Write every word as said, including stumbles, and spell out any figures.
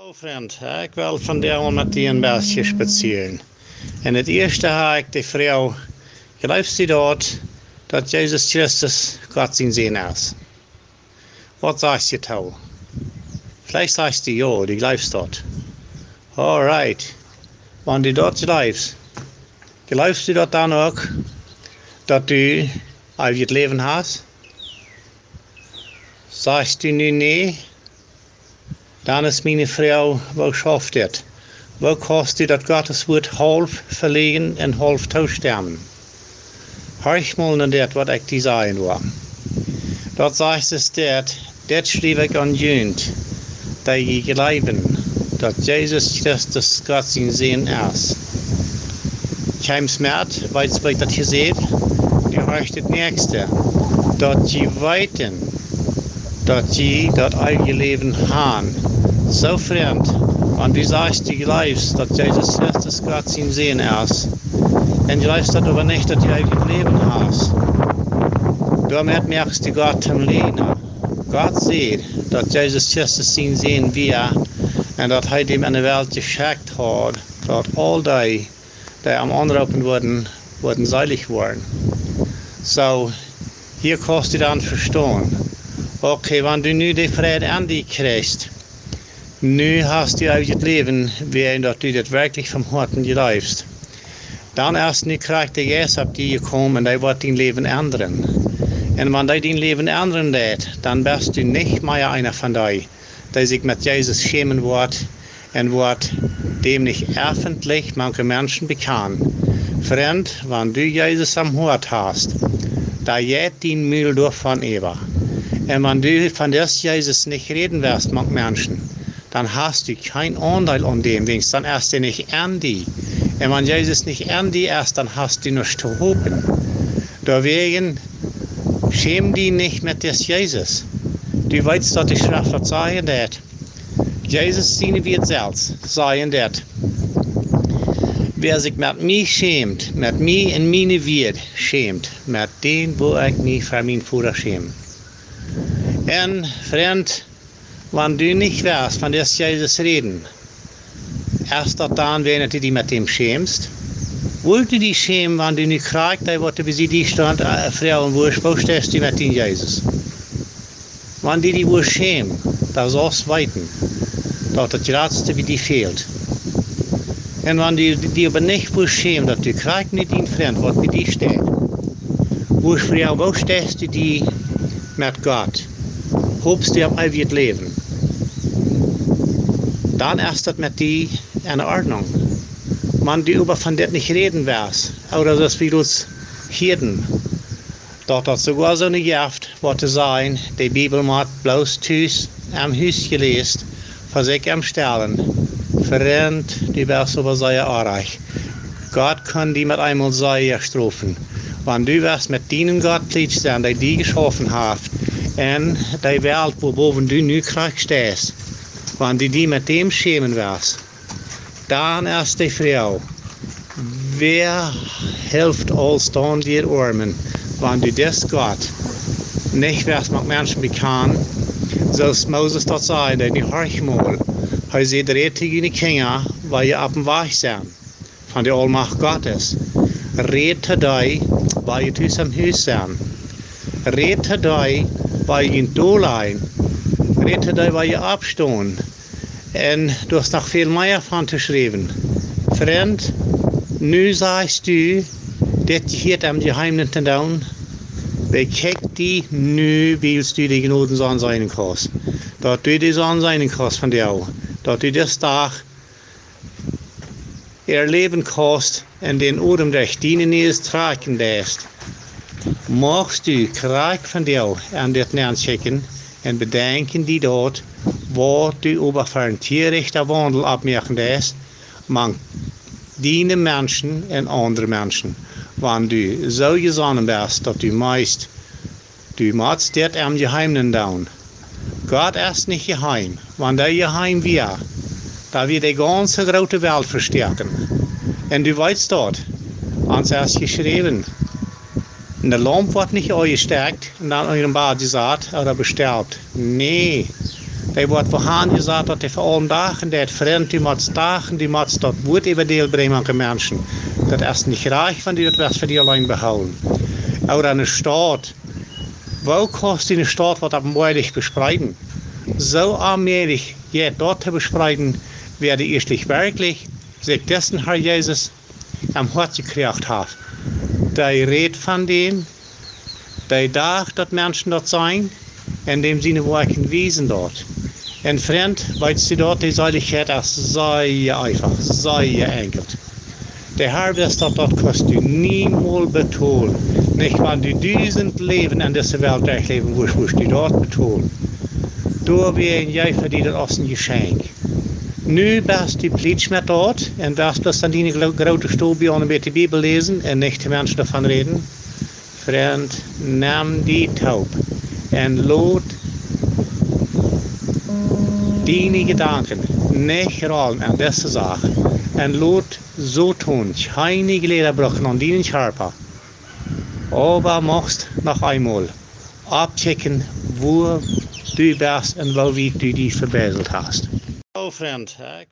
Hallo Frint, ekj well vondoag met die een bät spazieren. En daut ieeschte hab ekj de Froag: Jleefst du daut, daut Jesus Christus Gott sien Sän es? Waut sajchst du doatoo? Veleicht sajchst du jo, du jleefst daut. Alright. Wan du daut jleefst, jleefst du daut dan uk, daut du eewjet Läwen hast? Sajchst du nu nä, dan es miene Froag: Woo schauft dit? Woo kaust du daut Gottes Wuat haulf veleajen un haulf toostemmen? Horch mol no dit, waut ekj die sajen well. Daut sajcht es dit: Dit schriew ekj aun junt, dee jie jleewen, daut Jesus Christus Gott sien Sän es. Kjemt met, weetst, waut ekj daut hia säd? Nu horch daut näakjste: Daut jie weeten, daut jie daut eewje Läwen han. Soo, Frint, wan du sajchst, du jleefst, daut Jesus Christus Gott sien Sän es, un jleefst daut oba nich, daut du eewjet Läwen hast, doamet moakst du Gott toom Läajna. Gott sajcht, daut Jesus Christus sien Sän wia un daut hee däm enne Welt jeschekjt haud, daut aul dee, dee am aunroopen wudden, wudden seelich woaren. Soo, hia kaust du dan vestonen: Okay, wan du nu de Fräd en die kjrichst, nu hast du eewjet Läwen, wiels daut du dit werkjlich von Hoaten jleefst, dan es nu krakjt de Jeist opp die jekomen un dee woat dien Läwen endren. Un wan dee dien Läwen endren deit, dan best du nich mea eena von dee, dee sikj met Jesus schämen woat un woat däm nich effentlich mank de Menschen bekjanen. Frint, wan du Jesus aum Hoat hast, dan jeit dien Mul doavon äwa. Un wan du von dis Jesus nich räden woascht mank Menschen, dan hast du kjeen Aundeel aun däm, wiels dan es dee nich en die. Un wan Jesus nich en die es, dan hast du nuscht to hopen. Doawäajen schäm die nich met dis Jesus. Du weetst, daut de Schreft daut sajen deit. Jesus siene Wieed selfst sajen dit: Wäa sikj met mie schämt, met mie un miene Wieed schämt, met dän woa ekj mie fa mien Voda schämen. Un, Frint, wan du nich woascht von dis Jesus räden, es daut dan, wiels du die met däm schämst? Wudst du die schämen, wan du nu krakjt dee, waut bie die stunt, äh, froagen wurscht: Woo steist du met dän Jesus? Wan du die wurscht schämen, dan saust weeten, daut daut jratste bie die fält. Un wan du die oba nich wurscht schämen, daut du krakjt nu dien Frint, waut bie die steit, wurscht froagen: Woo steist du die met Gott? Hopst du opp eewjet Läwen? Dan es daut met die en Ordnunk. Wan du oba von dit nich räden woascht, ooda daut wie daut hieeden, daut daut soogoa soone jeft, waut to sajen, de Bibel mott bloos tus em Hus jeläst, fa sikj em Stellen. Frint, du best oba sea oajch. Gott kaun die met eemol sea strofen. Wan du woascht met dienen Gott plietsch sennen, dee die jeschaufen haft, un dee Welt, wua bowen du nu krakjt steist, wan du die met däm schämen woascht, dan es de Froag: Wäa halpt ons dan, dee Oamen, wan du dis Gott nich woascht mank Menschen bekjanen? Soo aus Moses daut säd, dee nu horch mol. Hee säd: Rät to june Kjinja, wan jie oppem Wajch sent, von de Aulmacht Gottes. Rät to dee, wan jie tus em Hus sent. Rät to dee, wan jie dollajen. Rät to dee, wan jie oppstonen. Un du hast noch väl mea von to schriewen. Frint, nu sajchst du, dit jehieet em Jeheemnen to doonen. Bekjikj die nu, wiels du de Jnodensonn seenen kaust. Daut du de Sonn seenen kaust vondoag. Daut du dis Dach erläwen kaust un dän Odem derch diene Nies trakjen deist. Muchst du krakjt vondoag aun dit nenkjikjen un bedenkjen die daut, waut du äwa fa een tierrajchten Waundel oppmoaken deist, mank diene Menschen un aundre Menschen, wan du soo jesonnen best, daut du meist, du motst dit em Jeheemnen doonen. Gott es nich jeheem. Wan dee jeheem wia, dan wia de gaunze groote Welt vestoaken. Un du weetst daut, ons es jeschräwen: Eene Laump woat nich aunjestekjt un dan unja een Bad jesat ooda bestelpt. Nä, Dee woat woa han jesat, daut dee fa aulem dacht, un dee haft Frind, du motst dacht, du motst daut Wuat äwa däl brinjen aun de Menschen. Daut es nich rajcht, wan du daut west fa die auleen behoolen. Ooda ne Staut. Woo kaust du ne Staut waut opp een Boajch bespreeden? Soo onmäajlich, jo, daut to bespreeden, wäa dee ieeschtlich werkjlich sikj disen Herr Jesus em Hoat jekjräajen haft. Dee rät von däm, dee dacht, daut Menschen daut seenen, un däm siene Woakjen wiesen daut. Un Frind, weetst du daut, de Seelichkjeit es sea eefach, sea enkjelt. De Herr wist daut, daut kaust du niemols betolen. Nich wan du dusent Läwen en dise Welt derchläwen wurscht, wurscht du daut betolen. Doawäajen jeef hee die daut aus een Jeschenkj. Nu best du plietsch met daut un west bloos aun diene gro-, groote Stol bie aun een bät de Bibel läsen un nich de Menschen doavon räden. Frind, nem die toop un lot diene Jedanken nich rollen aun dise Sach un lot Soton kjeene Jläda brucken aun dienen Kjarpa. Oba muchst noch eemol oppkjikjen, wua du best un woo wiet du die vebätrat hast. O Frind, ekj